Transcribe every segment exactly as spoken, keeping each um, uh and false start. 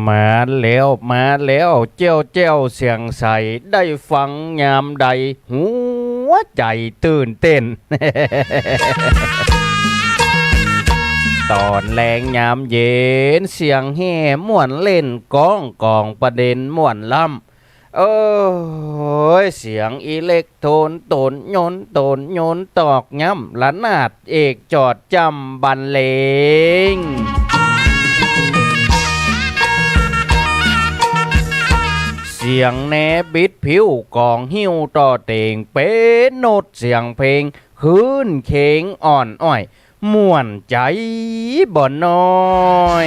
มาแล้ว มาแล้ว แจ้วแจ้วเสียงใส ได้ฟังยามใด หัวใจ๋ตื่นเต้น ต๋อนแลงยามเย็น เสียงแห่ม่วนเล่น ก้องก๋องประเด็นม่วนล้ำ เอ้ย เสียงอีเล็กโทน โตนยนต์ โตนยนต์ตอกย้ำ ระนาดเอกจอดจ้ำบรรเลง เสียงแนบิดผิว ก๋องหิ้วต่อเตง เป๋นโนดเสียงเพลง ครื้นเคงอ่อนอ้อย ม่วนใจ๋บ่น้อย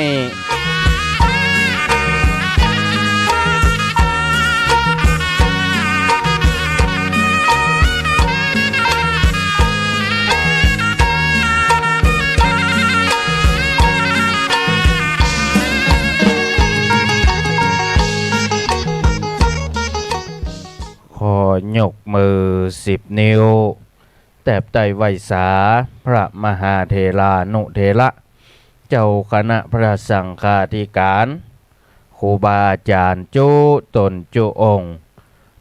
ขอยกมือสิบนิ้ว แตบใต้ไหว้สา พระมหาเถรานุเถระ เจ้าคณะพระสังฆาธิการ ครูบาอาจ๋ารย์จุ๊ต๋นจุ๊องค์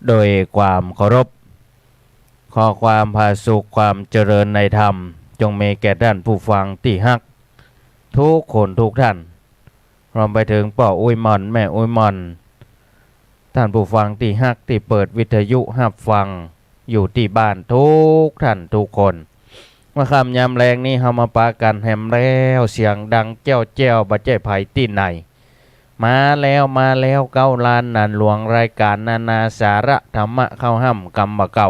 โดยความเคารพ ขอความผาสุกความเจริญในธรรม จงมีแก่ต้านผู้ฟังตี้ฮัก ทุกคนทุกท่าน รวมไปเถิงป้ออุ๊ยหม่อน แม่อุ๊ยหม่อน ต้านผู้ฟังตี้ฮักตี้เปิดวิทยุฮับฟังอยู่ตี้บ้านทุกท่านทุกคน เมื่อค่ำยามแลงนี้เฮามาปะกั๋นแหมแล้ว เสียงดังแจ้วแจ้ว บ่ใจ้ใผตี้ไหน มาแล้ว มาแล้ว เก๊าล้านหนานหลวง รายก๋านนานาสาระธรรมะ ข้าวห้ำกำบ่าเก่า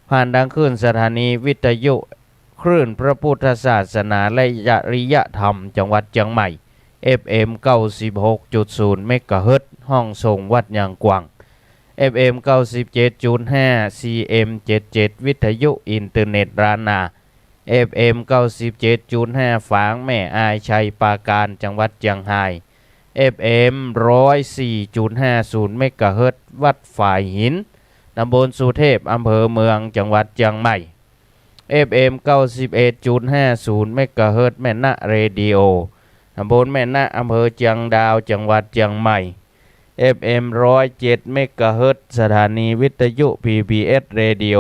ผ่านตางคลื่นสถานีวิทยุ คลื่นพระพุทธศาสนาและจริยธรรม จังหวัดเจียงใหม่ เอฟเอ็ม เก้าสิบหกจุดศูนย์ เมกะเฮิรตซ์ ห้องส่งวัดยางกวาง เอฟเอ็ม เก้าสิบเจ็ดจุดห้า ซีเอ็ม เจ็ดเจ็ด วิทยุอินเทอร์เน็ตล้านนา เอฟเอ็ม เก้าสิบเจ็ดจุดห้า ฝางแม่อาย ชัยปราการ จังหวัดเจียงฮาย เอฟเอ็ม ร้อยสี่จุดห้าศูนย์ เมกะเฮิรตซ์ วัดฝายหิน ตำบลสุเทพ อำเภอเมือง จังหวัดเจียงใหม่ เอฟเอ็ม เก้าสิบเอ็ดจุดห้าศูนย์ เมกะเฮิรตซ์ แม่นะเรดิโอ ตำบลแม่นะ อำเภอเจียงดาว จังหวัดเจียงใหม่ เอฟเอ็ม ร้อยเจ็ด เมกะเฮิรตซ์ สถานีวิทยุ พีบีเอส เรดิโอ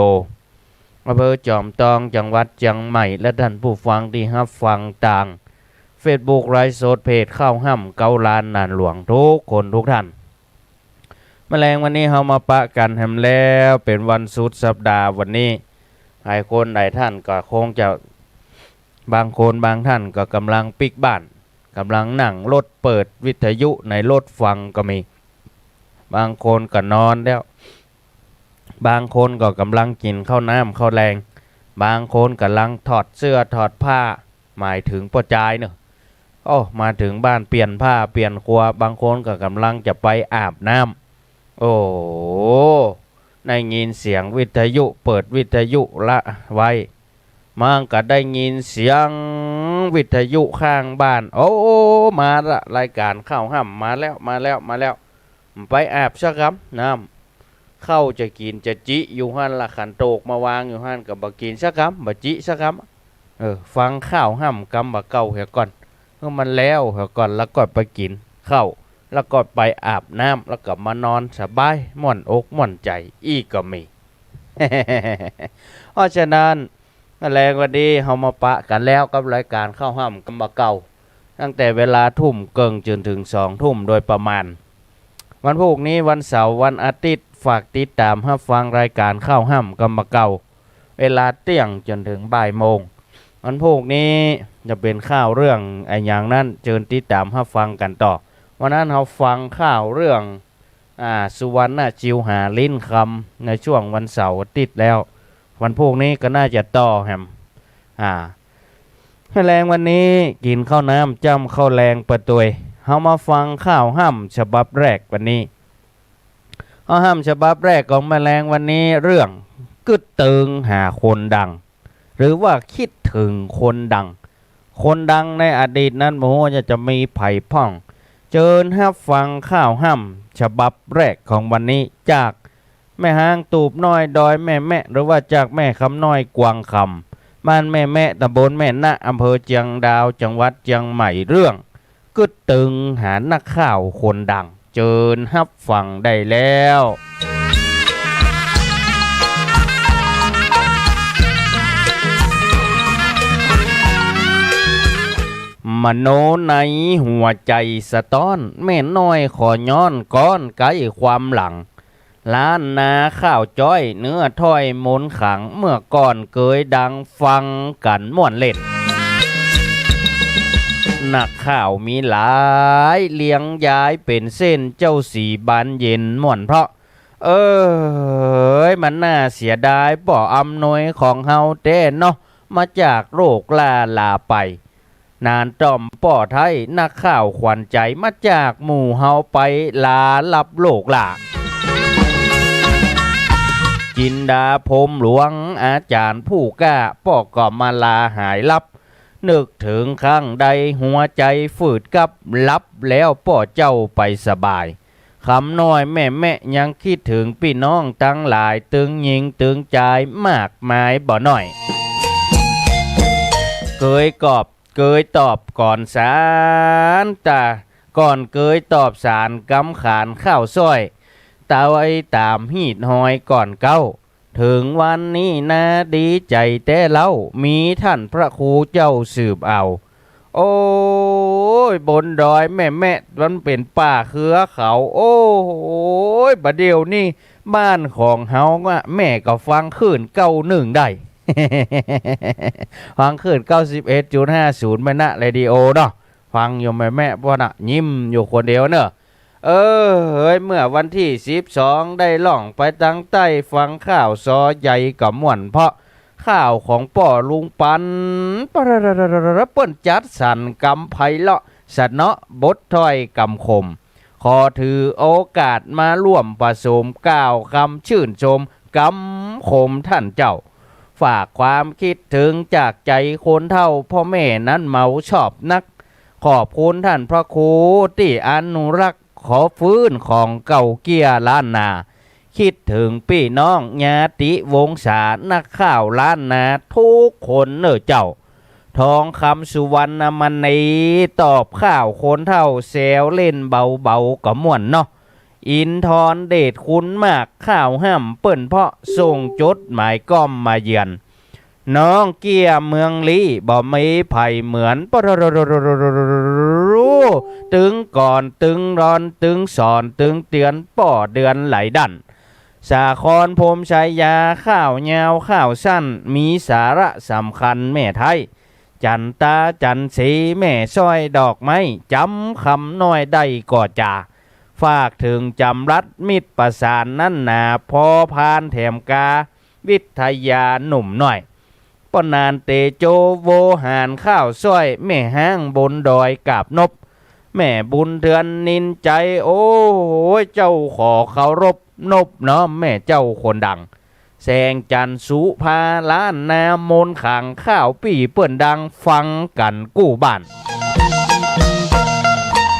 อำเภอจอมตอง จังหวัดเจียงใหม่ และต้านผู้ฟังตี้ฮับฟังตางเฟซบุ๊กไลฟ์สดเพจข้าวห้ำเก๊าล้านหนานหลวงทุกคนทุกท่าน เมื่อแลงวันนี้เฮามาปะกั๋นแหมแล้ว เป๋นวันสุดสัปดาห์วันนี้ หลายคนหลายท่านก็คงจะ บางคนบางท่านก็ก่ำลังปิ๊กบ้าน ก่ำลังนั่งรถเปิดวิทยุในรถฟังก็มี บางคนก็นอนแล้ว บางคนก็ก่ำลังกิ๋นข้าวน้ำข้าวแลง บางคนก่ำลังถอดเสื้อถอดผ้า หมายเถิงป้อจายเนาะ โอ้ มาเถิงบ้านเปลี่ยนผ้าเปลี่ยนครัว บางคนก็ก่ำลังจะไปอาบน้ำ โอ้ ได้ยินเสียงวิทยุ เปิดวิทยุละไว้ มันก็ได้ยินเสียงวิทยุข้างบ้าน โอ้ มาละ รายก๋านข้าวห้ำมาแล้ว มาแล้ว มาแล้ว ไปอาบสักกำ น้ำ ข้าวจะกิ๋นจะจิอยู่หั้นละ ขันโตกมาวางอยู่หั้น ก็บ่กิ๋นสักกำ บ่จิสักกำ เออ ฟังข้าวห้ำกำบ่าเก่าเหียก่อน เออ มันแล้วเหียก่อน แล้วก็ไปกิ๋นข้าว แล้วก็ไปอาบน้ำ แล้วก็มานอนสบาย ม่วนอกม่วนใจ๋ อี้ก็มี เพราะฉะนั้น แลงวันนี้เฮามาปะกั๋นแล้วกับรายก๋านข้าวห้ำกำบ่าเก่า ตั้งแต่เวลาทุ่มเกิ่งจ๋นเถิงสองทุ่มโดยประมาณ วันพูกนี้วันเสาร์วันอาทิตย์ ฝากติดต๋ามฮับฟังรายก๋านข้าวห้ำกำบ่าเก่า เวลาเตี้ยงจ๋นเถิงบ่ายโมง วันพูกนี้จะเป๋นข้าวเรื่องอะหยังนั้น เจิญติดต๋ามฮับฟังกั๋นต่อ วันนั้นเฮาฟังข้าวเรื่อง อ่า สุวรรณจิ๋วหาลิ้นคำ ในช่วงวันเสาร์อาทิตย์แล้ว วันพูกนี้ก็น่าจะต่อแหม อ่า แลงวันนี้กิ๋นข้าวน้ำจ้ำข้าวแลงไปตวย เฮามาฟังข้าวห้ำฉบับแรกวันนี้ ข้าวห้ำฉบับแรกของแลงวันนี้ เรื่องกึ๊ดเติงหาคนดัง หรือว่าคิดเถิงคนดัง คนดังในอดีตนั้นบ่ฮู้จะมีใผพ่อง เจิญฮับฟังข้าวห้ำฉบับแรกของวันนี้ จากแม่ฮ้างตูบน้อยดอยแม่แมะ หรือว่าจากแม่คำน้อยกวางคำ บ้านแม่แมะ ตำบลแม่นะ อำเภอเจียงดาว จังหวัดเจียงใหม่ เรื่อง กึ๊ดตึงหานักข่าวคนดัง เจิญฮับฟังได้แล้ว มโนในหัวใจ๋สะต๊อน แม่น้อยขอย้อนก้อนไก๊ความหลัง ล้านนาข่าวจ้อย เนื้อถ้อยมนต์ขลัง เมื่อก่อนเกยดัง ฟังกั๋นม่วนเล่น นักข่าวมีหลาย เรียงยายเป๋นเส้น เจ้าศรีบานเย็นม่วนเพราะ เอ้ย มันน่าเสียดายป้ออำนวยของเฮาแต๊เนาะ มาจากโลกล้าลาไป นานต้อมป้อไท้ นักข่าวขวัญใจ๋ มาจากหมู่เฮาไปลาลับโลกล้า จินดาพรหมหลวง อาจ๋ารย์ผู้กล้า ป้อก็มาลาหายลับ นึกเถิงครั้งใด หัวใจ๋ฝืดกับ หลับแล้วป้อเจ้าไปสบาย คำน้อยแม่แมะ ยังกึ๊ดเถิงปี้น้องตังหลาย ตึงญิงตึงจายมากมายบ่น้อย เกยกอบ เกยตอบก่อนสาน ตาก่อนเกยตอบสาน กำขานข่าวซ้อย ตาไว้ต๋ามฮีตฮอยก่อนเก๊า เถิงวันนี้นาดีใจ๋แต๊เล่า มีต้านพระครูเจ้าสืบเอา โอ้ย บนดอยแม่แมะ มันเป๋นป่าเขือเขา โอ้ย บ่าเดี่ยวนี้บ้านของเฮาอะ แม่ก็ฟังคลื่นเก้าหนึ่งได้ ฟังคลื่นเก้าสิบเอ็ดจุดห้าศูนย์ แม่นะ เรดิโอเนาะ ฟังอยู่แม่แมะ ป้อนะ ยิ้มอยู่คนเดียวเนาะ เออ เฮ้ย เมื่อวันตี้สิบสอง ได้ล่องไปตังใต้ ฟังข่าวซอใหญ่ก็ม่วนเพราะ ข่าวของป้อลุงปัน เปิ้นจัดสรรกำไพเราะ สะเนาะบทถ้อยกำคม ขอถือโอกาสมาร่วมผสม กล่าวกำชื่นชมกำคมต้านเจ้า ฝากความกึ๊ดเถิงจากใจ๋คนเฒ่า ป้อแม่นั้นเมาชอบนัก ขอบคุณต้านพระครูตี้อนุรักษ์ ขอฟื้นของเก่าเกี้ยล้านนา กึ๊ดเถิงปี้น้องญาติวงศา นักข่าวล้านนาทุกคนเน่อเจ้า ทองคำสุวรรณมณี ตอบข่าวคนเฒ่า แซวเล่นเบาๆ ก็ม่วนเนาะ อินทรเดชคุณมาก ข่าวห้ำเปิ้นเพราะ ส่งจดหมายก้อมมาเยือน น้องเกี้ยเมืองลี้ บ่มีใผเหมือน ปะโถ ตึงก่อน ตึงรอน ตึงสอน ตึงเตือน ป้อเดือนไหลดั้น สาครพรหมชายา ข่าวยาวข่าวสั้น มีสาระสำคัญแม่ไท้ จันตาจันสี แม่สร้อยดอกไม้ จ๋ำคำน้อยได้ก่อจา ฝากเถิงจ๋ำรัฐ มิตรประสานนั้นหนา พอพานแถมกา วิทยาหนุ่มน้อย ป้อนานเตโจ โวหารข่าวซ้อย แม่ฮ้างบนดอยกาบนบ แม่บุญเทือนนินใจ โอ้ย เจ้าขอเคารพนบน้อมแม่เจ้าคนดัง แสงจันทร์สุภา ล้านนามนต์ขลัง ข่าวปี้เปิ้นดัง ฟังกั๋นกู้บ้าน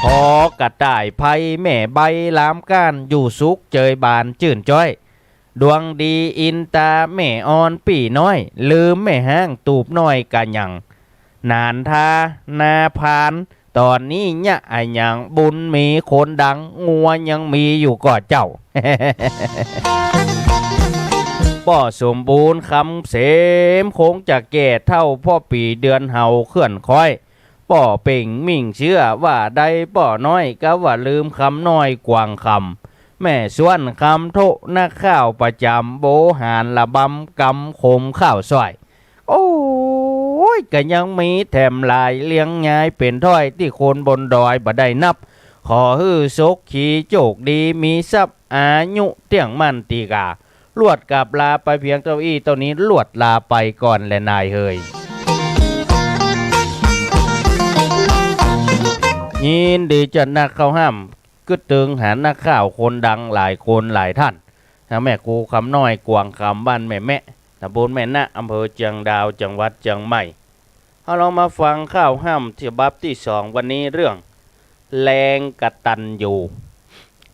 หอกระต่ายไพร แม่ใบลามก้าน อยู่สุขเจยบานจื้นจ้อย ดวงดีอินตา แม่อ่อนปี้น้อย ลืมแม่ฮ้างตูบน้อยกะยัง หนานทา นาพาน ต๋อนนี้เยียะอะหยัง บุญมีคนดัง งัวยังมีอยู่ก่อเจ้า ป้อสมบูรณ์คำเสม คงจะแก่เฒ่า ป้อปี๋เดือนเฮาเคลื่อนค้อย ป้อเป่งมิ่งเจื้อ ว่าได้ป้อน้อย กาว่าลืมคำน้อยกวางคำ แม่ซ้วนคำโทะ นักข่าวประจ๋ำ โวหารระบำ กำคมข่าวซ้อย โอ้ย กะยังมีแถมหลาย เรียงยายเป๋นถ้อย ตี้คนบนดอยบ่ได้นับ ขอหื้อสุขีโจคดี มีทรัพย์อายุเตี้ยงมั่นตี้กา ลวดกับลาไปเพียงเต้าอี้เต้านี้ ลวดลาไปก่อนแลนายเฮย ยินดีจาดนักเข้าห้าม กึ๊ดตึงหานักข่าวคนดังหลายคนหลายต้าน ทั้งแม่ครูคำน้อย กวางคำ บ้านแม่แมะ ตำบลแม่นะ อำเภอเจียงดาว จังหวัดเจียงใหม่ เฮาลองมาฟังข่าวห้ามฉบับตี้สองวันนี้ เรื่องแรงกตัญญู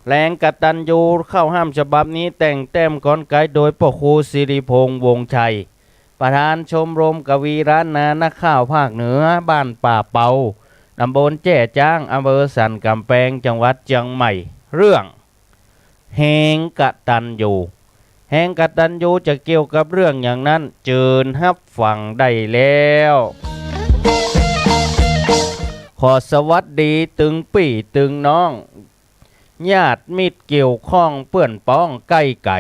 แรงกตัญญู ข่าวห้ามฉบับนี้แต่งแต้มกลอนไกโดยป้อครูสิริพงษ์ วงศ์ชัย ประธานชมรมกวีล้านนา นักข่าวภาคเหนือ บ้านป่าเปา ตำบลแจ้จ๊าง อำเภอสันก๋ำแปง จังหวัดเจียงใหม่ เรื่อง แฮงกตัญญู แฮงกตัญญูจะเกี่ยวกับเรื่องหยังนั้น เจิญฮับฟังได้แล้ว ขอสวัสดีตึงปี้ตึงน้อง ญาติมิตรเกี่ยวข้องเปื้อนป๊องใก้ไก๋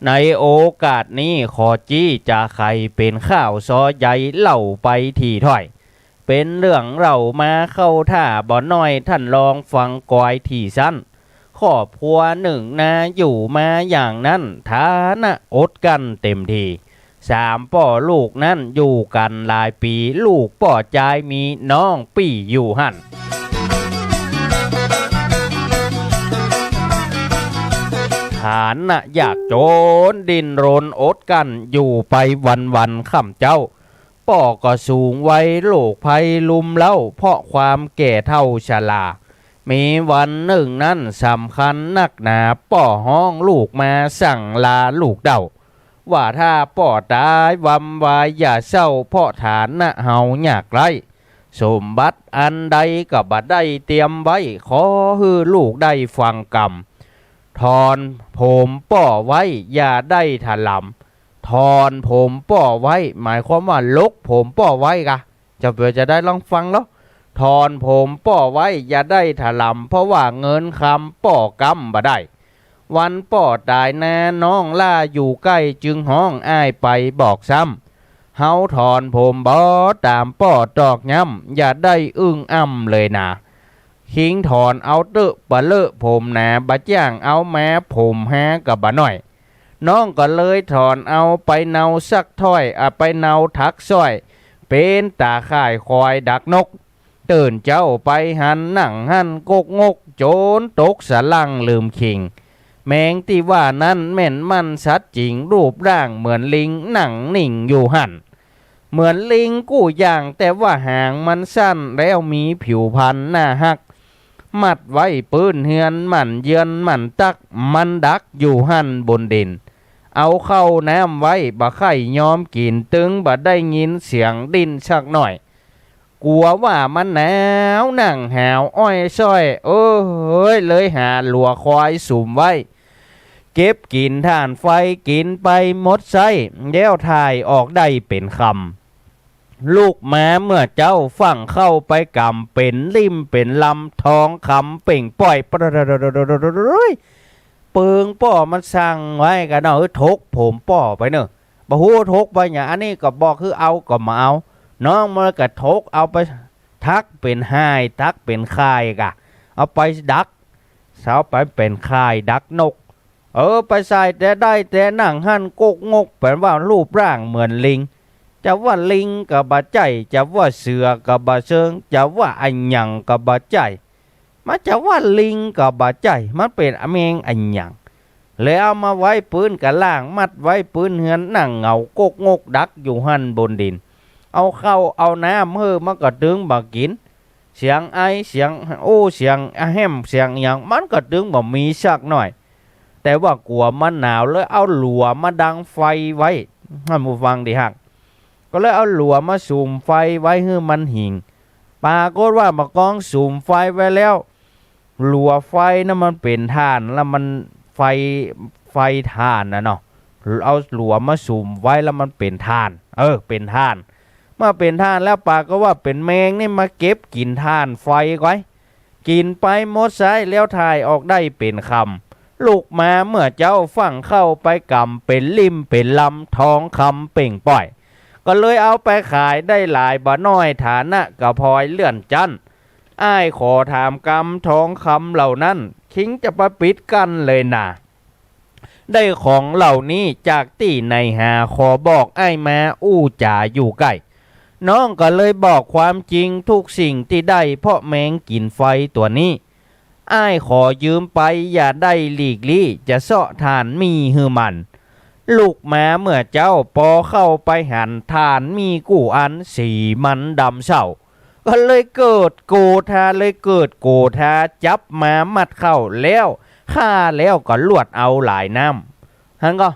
ในโอกาสนี้ขอจี้จาใค่เป๋นข่าวซอใหญ่เล่าไปถี่ถ้อย เป๋นเรื่องเล่ามาเข้าท่าบ่น้อย ท่านลองฟังกอยถี่สั้น ครอบครัวนึ่งนาอยู่มาอย่างนั้น ฐานะอดกลั้นเต็มที สามป้อลูกนั้นอยู่กั๋นหลายปี๋ ลูกป้อจายมีน้องปี้อยู่หั้น ฐานะยากจนดิ้นรนอดกลั้นอยู่ไปวันๆ ค่ำเจ๊า ป้อก็สูงวัยโรคภัยรุมเร้า เพราะความแก่เฒ่าชรา มีวันนึ่งนั้นสำคัญนักหนา ป้อฮ้องลูกมาสั่งลาลูกเต้า ว่าถ้าป้อตายวำวายอย่าเศร้า เพราะฐานะเฮายากไร้ สมบัติอันใดก็บ่ได้เตรียมไว้ ขอหื้อลูกได้ฟังกำ ถอนผมป้อไว้อย่าได้ถลำ ถอนผมป้อไว้ หมายความว่าหลกผมป้อไว้กา จะเปื้อจะได้ลองฟังเล่า ถอนผมป้อไว้อย่าได้ถลำ เพราะว่าเงินคำป้อก๊ำบ่ได้ วันป้อตายนาน้องหล้าอยู่ใก้ จึงฮ้องอ้ายไปบอกซ้ำ เฮาถอนผมบ่ต๋ามป้อตอกย้ำ อย่าได้อึ้งอ้ำเลยนา คิงถอนเอาเต๊อะ ปะเลอะผมหนา บ่จ้างเอามา ผมฮาก็บ่น้อย น้องก็เลยถอนเอาไปเนาสักถ้อย อะ ไปเนาถักซ้อย เป๋นต๋าข่ายคอยดักนก ตื่นเจ๊าไปหันนั่งหั้นกกงก จนตกสะหลั้งลืมคิง แมงตี้ว่านั้นแม่นมั่นสัตย์จริง รูปร่างเหมือนลิงนั่งนิ่งอยู่หั้น เหมือนลิงกู้อย่าง แต่ว่าหางมันสั้น แล้วมีผิวพรรณน่าฮัก มัดไว้ปื๊นเฮือนหมั่นเยือนหมั่นตัก มันดักอยู่หั้นบนดิน เอาข้าวน้ำไว้บ่ใค่ยอมกิ๋น ตึงบ่ได้ยินเสียงดิ้นสักหน้อย กั๋วว่ามันหนาว นั่งหาวอ้อยซ้อย เอ้ย เลยหาหลัวควายสุมไว้ เก็บกิ๋นถ่านไฟกิ๋นไปหมดไส้ แล้วถ่ายออกได้เป๋นคำ ลูกมาเมื่อเจ๊าฟั่งเข้าไปกำ เป๋นลิ่มเป๋นลำ ทองคำเป่งป้อย เปิงป้อมันสั่งไว้กาเนาะ เออ ถกผมป้อไปเนาะ บ่ฮู้ถกไปหยัง อันนี้ก็บอกหื้อเอาก็บ่เอา น้องมันก็ถกเอาไป ถักเป๋นห่าย ถักเป๋นข่ายกา เอาไปดัก เอาไปเป๋นข่ายดักนก เออ ไปใส่แต่ได้แต่นั่งหั้นกกงก แป๋นว่ารูปร่างเหมือนลิง จะว่าลิงก็บ่ใจ้ จะว่าเสือก็บ่เซิง จะว่าอะหยังก็บ่ใจ้ มันจะว่าลิงก็บ่ใจ้ มันเป๋นแมงอะหยัง แล้วเอามาไว้ปื๊นกะล่าง มัดไว้ปื๊นเฮือน นั่งเหงากกงกดักอยู่หั้นบนดิน เอาข้าวเอาน้ำหื้อมันก็ตึงบ่กิ๋น เสียงไอ เสียงอู้ เสียงอะแฮ่ม เสียงอะหยัง มันก็ตึงบ่มีสักหน้อย แต่ว่ากั๋วมันหนาว เลยเอาหลัวมาดังไฟไว้ ท่านผู้ฟังตี้ฮัก ก็เลยเอาหลัวมาสุมไฟไว้หื้อมันหิง ปรากฏว่าบ่ากองสุมไฟไว้แล้ว หลัวไฟนั้นมันเป๋นถ่าน แล้วมันไฟ ไฟถ่านน่ะเนาะ เอาหลัวมาสุมไว้แล้วมันเป๋นถ่าน เออ เป๋นถ่าน เมื่อเป๋นถ่านแล้วปรากฏว่าเป๋นแมงนี่มาเก็บกิ๋นถ่านไฟไว้ กิ๋นไปหมดไส้ แล้วถ่ายออกได้เป๋นคำ ลูกมาเมื่อเจ๊าฟั่งเข้าไปกำ เป๋นลิ่มเป๋นลำ ทองคำเป่งป้อย ก็เลยเอาไปขายได้หลายบ่น้อย ฐานะก็พลอยเลื่อนชั้น อ้ายขอถามกำ ทองคำเหล่านั้น คิงจะไปปิดกั้นเลยนา ได้ของเหล่านี้จากตี้ไหนหา ขอบอกอ้ายมาอู้จ๋าอยู่ใก้ น้องก็เลยบอกความจริงทุกสิ่งตี้ได้ เพราะแมงกิ๋นไฟตั๋วนี้ อ้ายขอยืมไปอย่าได้หลีกลี้ จะเซาะถ่านหมั้นหื้อมัน ลูกมาเมื่อเจ๊าปอเข้าไปหัน ถ่านมีกู้อัน สีมันดำเศร้า ก็เลยเกิดโกธา เลยเกิดโกธา จับมามัดเข้าแล้ว ฆ่าแล้วก็ลวดเอาหลายน้ำ หั้นก็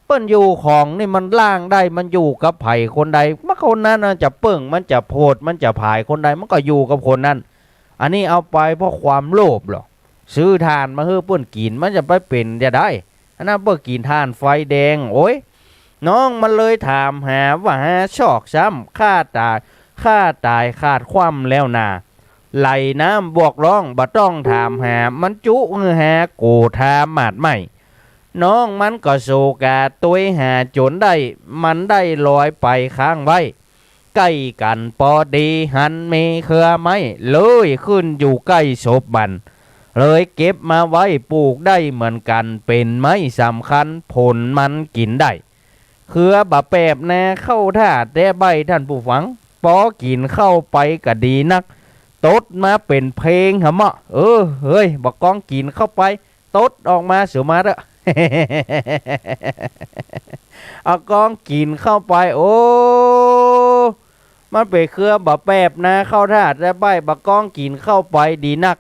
ปิ้นอยู่ของนี่มันล้างได้ มันอยู่กับใผคนใด มันคนนั้นน่ะจะเปิ้ง มันจะโผด มันจะผายคนใด มันก็อยู่กับคนนั้น อันนี้เอาไปเพราะความโลภหรอ ซื้อถ่านมาหื้อปิ้นกิ๋น มันจะไปเป๋นจะใด อันนั้นเปิ้นกิ๋นถ่านไฟแดง โอ๊ย น้องมันเลยถามหาว่าหาซอกซ้ำ ข้าตาย ข้าตายขาดความแล้วนา ไหลน้ำบวกร่อง บ่ต้องถามหา มันจุหื้อหา โกธามาดไหม้ น้องมันก็โศกาตวยหาจ๋นได้ มันได้ลอยไปค้างไว้ ใก้กั๋นปอดี หันมีเครือไม้ เลยขึ้นอยู่ใก้ศพมัน เลยเก็บมาไว้ปลูกได้เหมือนกั๋น เป๋นไม้สำคัญ ผลมันกิ๋นได้ เครือบ่าแปบนาเข้าท่าแต่ใบ้ ท่านผู้ฟัง ปอกิ๋นเข้าไปก็ดีนัก ตดมาเป๋นเพลงหะเมาะ เออ เฮ้ย บ่ากองกิ๋นเข้าไป ตดออกมาเสียมาเต๊อะ เอากองกิ๋นเข้าไป โอ้ มันเป๋นเครือบ่าแปบนาเข้าท่าแต่ใบ้ บ่ากองกิ๋นเข้าไปดีนัก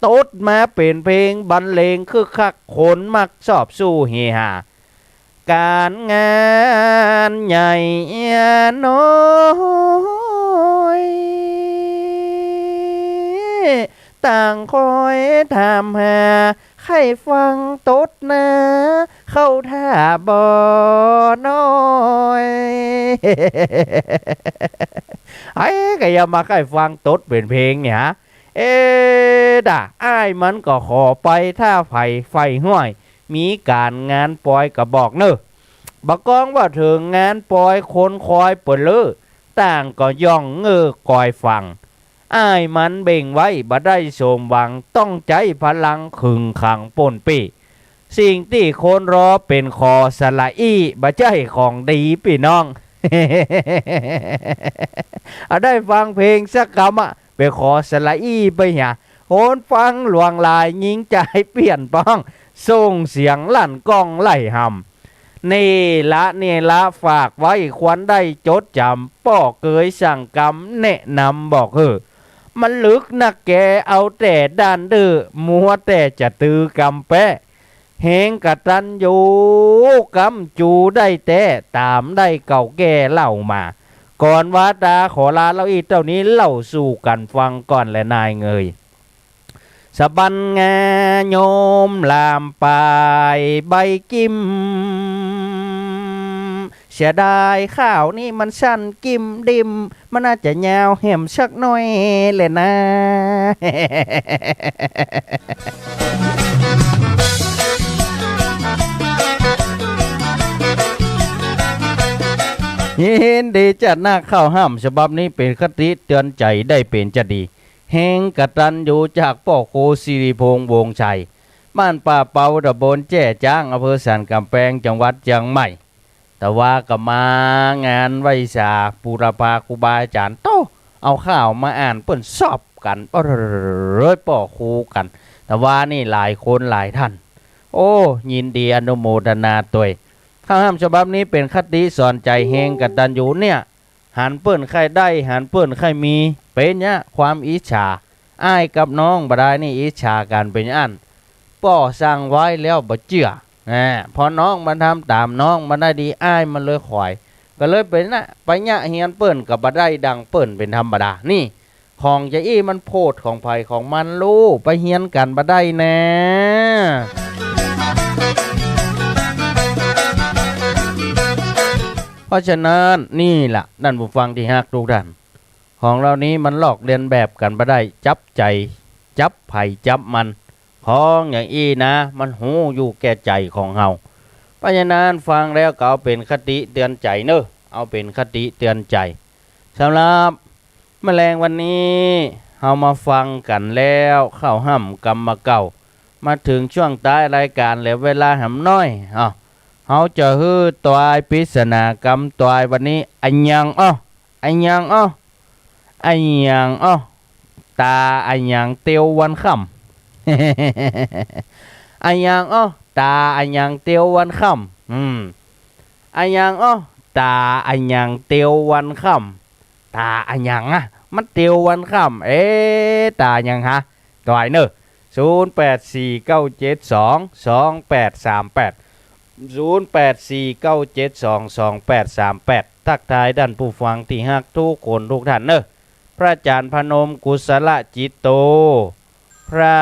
ตดมาเป๋นเพลงบรรเลงคึกคัก คนมักชอบสู้เฮฮา ก๋านงานใหญ่น้อยต่างคอยถามหา ใค่ฟังตดนาเข้าท่าบ่น้อย ไอ้ก็อย่ามาใค่ฟังตดเป๋นเพลงเนี่ยฮะ เอ๊ะ ดา อ้ายมันก็ขอไป ถ้าใผใฝ่ห้วย มีก๋านงานปอยก็บอกเน่อ บ่ากองว่าเถิงงานปอย คนคอยเปิ้นเล่อ ต่างก็ย่องเง่อกอยฟัง อ้ายมันเบ่งไว้บ่ได้สมหวัง ต้องใจ๊พลังขึงขังป้นปี้ สิ่งตี้คนรอเป๋นขอสระอี้ บ่ใจ้ของดีปี้น้อง เอาได้ฟังเพลงสักกำอะ ไปขอสระอี้ไปเหีย โหนฟังหลวงหลาย ญิงจายเปี้ยนป้อง ส่งเสียงลั่นก้องไล่หำ นี่ละ นี่ละ ฝากไว้ควรได้จดจ๋ำ ป้อเกยสั่งกำ แนะนำบอกเฮ้อ มันลึกนักแก เอาแต่ด้านดื้อ มัวแต่จะตื้อกำแป๊ แฮงกตัญญูก๊ำจูได้แต๊ ต๋ามได้เก่าแก่เล่ามา ก่อนว่าต๋าขอลาเล่าอี้เต้านี้ เล่าสู่กั๋นฟังก่อนแลนายเงย สะบั้นงาโยมลามปายใบกิ่ม เสียดายข่าวนี้มันสั้นกิ่มดิ่ม มันน่าจะยาวแหมสักหน้อยแหละนะ ยินดีจัดนะ ข้าวห้ามฉบับนี้เป๋นคติเตือนใจ๋ได้เป๋นจะดี แฮงกตัญญูจากป้อครูสิริพงษ์ วงศ์ชัย บ้านป่าเปา ต๋ำบลแจ้จ๊าง อำเภอสันก๋ำแปง จังหวัดเจียงใหม่ แต่ว่าก็มางานไหว้สาบูรพาครูบาอาจ๋ารย์ โต้ เอาข่าวมาอ่านเปิ้นซอบกั๋น โอ้ย ป้อครูกั๋น แต่ว่านี่หลายคนหลายท่าน โอ้ ยินดีอนุโมทนาตวย ข้าวห้ามฉบับนี้เป๋นคติสอนใจ๋แฮงกตัญญูเนี่ย หันเปิ้นใค่ได้ หันเปิ้นใค่มี เป๋นเยียะความอิจฉา อ้ายกับน้องบ่ดายนี่อิจฉากั๋นเป๋นอั้น ป้อสั่งไว้แล้วบ่เจื้อ อ่า พอน้องมันทำต๋ามน้องมันได้ดี อ้ายมันเลยขวาย ก็เลยเป๋นนะ ไปเยียะเฮียนเปิ้นก็บ่ได้ดังเปิ้นเป๋นธรรมดา นี่ ของจะอี้มันโผดของใผของมันลูก ไปเฮียนกั๋นบ่ได้แน่ เพราะฉะนั้นนี่ล่ะ ท่านผู้ฟังตี้ฮักทุกท่าน ของเหล่านี้มันลอกเลียนแบบกั๋นบ่ได้ จับใจ๋ จับใผจับมัน ของอย่างอี้นะ มันฮู้อยู่แก่ใจ๋ของเฮา เพราะฉะนั้นฟังแล้วก็เอาเป๋นคติเตือนใจ๋เน่อ เอาเป๋นคติเตือนใจ๋ สำหรับแมลงวันนี้ เฮามาฟังกั๋นแล้วข้าวห้ำกำบ่าเก่า มาเถิงช่วงต๊ายรายก๋านแล้ว เวลาแหมน้อย เอ้า เฮาจะหื้อตวายปริศนากำตวายวันนี้ อะหยังอ้อ อะหยังอ้อ อะหยังอ้อ ต๋าอะหยังเตียววันค่ำ อะหยังอ้อ ต๋าอะหยังเตียววันค่ำ อืม อะหยังอ้อ ต๋าอะหยังเตียววันค่ำ ต๋าอะหยังอะ มันเตียววันค่ำ เอ๊ะ ต๋าอะหยังฮะ ตวายเน่อ ศูนย์แปดสี่เก้าเจ็ดสองสองแปดสามแปด ศูนย์แปดสี่เก้าเจ็ดสองสองแปดสามแปด ทักทายต้านผู้ฟังตี้ฮักกู้คนกู้ต้านเนาะ พระอาจ๋ารย์พนมกุศลจิตโต พระ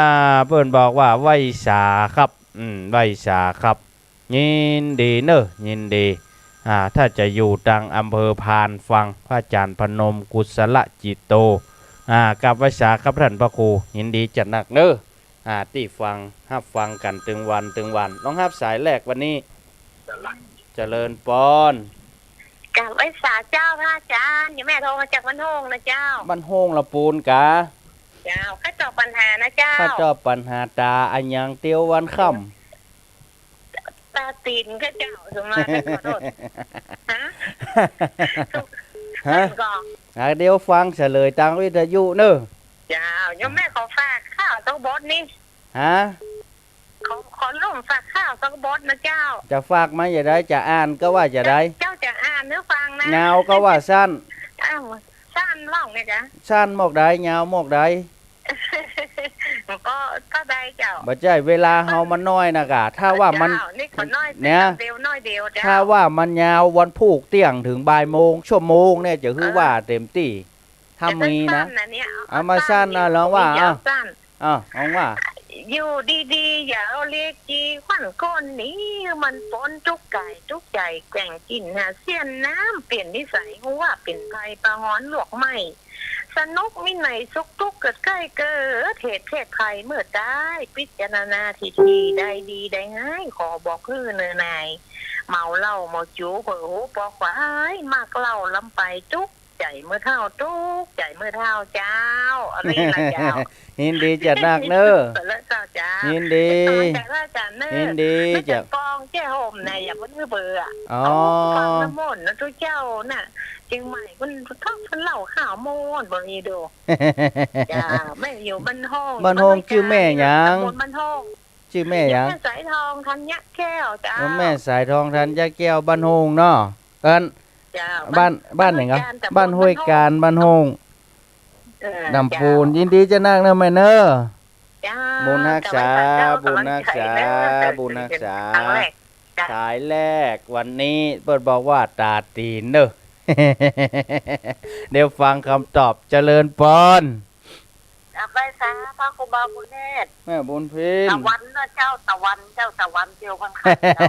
เปิ้นบอกว่าไหว้สาครับ อืม ไหว้สาครับ ยินดีเนาะ ยินดี อ่า ถ้าจะอยู่ตางอำเภอพานฟัง พระอาจ๋ารย์พนมกุศลจิตโต อ่า กราบไหว้สาครับต้านพระครู ยินดีจะนักเนาะ อ่า ตี้ฟัง ฮับฟังกั๋นตึงวันตึงวัน ลองฮับสายแรกวันนี้ เจริญปอน กราบไหว้สาเจ้าพระอาจ๋ารย์ นี่แม่โทรมาจากบ้านโฮ่งนะเจ้า บ้านโฮ่งละปูนกา เจ้า ข้าเจาะปัญหานะเจ้า ข้าเจาะปัญหาต๋าอะหยังเตียววันค่ำ ต๋าตี๋นข้าเจ้า สมมาขอโทษ ฮะ ฮะ ท่านก็ อ่า เดี๋ยวฟังเฉลยตางวิทยุเนาะ เจ้า โยมแม่ขอฝากข่าวสักบทนี่ ฮะ ขอ ขอโยมฝากข่าวสักบทนะเจ้า จะฝากมาจะใด จะอ่านก็ว่าจะใด เจ้าจะอ่านหื้อฟังนะ ยาวก็ว่าสั้น อ้าว สั้นหมอกเนี่ยกะ สั้นหมอกใด ยาวหมอกใด ก็ ก็ได้เจ้า บ่ใจ้ เวลาเฮามันน้อยนะกะ ถ้าว่ามัน เจ้า นี่ขอน้อย เนี่ย เดียวน้อยเดียวเจ้า ถ้าว่ามันยาววันพูกเตี้ยงเถิงบ่ายโมง ชั่วโมงเนี่ย จะหื้อว่าเต็มตี้ ถ้ามีนะ แต่สั้นๆ นะเนี่ย เอา เอามาสั้นนะ เอาสั้นๆ ลองว่า นี่ยาว เอา สั้น อ้าว ลองว่า อยู่ดีๆ อย่าเอาเหล็กจี้ขวัญคนนี้ มันปนทุกข์กายทุกข์ใจ๋ แกว่งกิ๋นหาเสี้ยนน้ำ เปลี่ยนนิสัยหัวเป๋นไพ ประหรณ์ลวกไหม้ สนุกมีไหนสุขตุ๊กข์เกิดใก้เกิด เหตุเพศภัยเมื่อตาย พิจารณาทีๆ ได้ดีได้ฮ้าย ขอบอกหื้อเน่อหน่าย เมาเหล้าเมาจู๋เผลอหูปอควาย มากเหล้าลำไปตุ๊กข์ ใจ๋เมื่อเฒ่าตุ๊กข์ ใจ๋เมื่อเฒ่าเจ้า อะไรล่ะเจ้า ยินดีจะนักเนาะ สวัสดีเจ้า เจ้า ยินดี เจ้า เจ้าอาจ๋ารย์เนาะ ยินดี แล้วจะ จะปองแจ้ห่มนะ อย่าเพิ่งเบื่อ อ๋อ เอาฟังน้ำมนต์นะตุ๊เจ้าน่ะ เจียงใหม่มันทอดเพิ่นเหล้าขาวมนต์บ่มีดู เจ้า แม่อยู่บ้านโฮ่ง บ้านโฮ่ง บ้านห้วย จื้อแม่หยัง ตำบลบ้านโฮ่ง จื้อแม่หยัง แม่สายทองธัญญะแก้วเจ้า แม่สายทองธัญญะแก้ว บ้านโฮ่งเนาะ เอิ้น เจ้า บ้าน บ้าน บ้านหยังอะ บ้านห้วยกาญ บ้านห้วยกาญ บ้านโฮ่ง เออ ลำพูน เจ้า ยินดีจะนักเนาะแม่เนาะ เจ้า บุญฮักษา เจ้า บุญฮักษา กำลังใจเนาะ บุญฮักษา ครั้งแรก เจ้า สายแรกวันนี้เปิ้นบอกว่าต๋าตี๋นเนาะ เดี๋ยวฟังกำตอบ เจริญปอน กราบไหว้สาพระครูบาบุญเนตร แม่บุญพิมพ์ ตะวันนะเจ้า ตะวันเจ้า ตะวันเตียววันค่ำเจ้า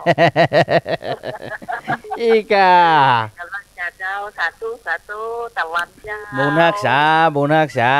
อีกา กำลังจะเจ้า สาธุ สาธุ ตะวันเจ้า บุญฮักษา บุญฮักษา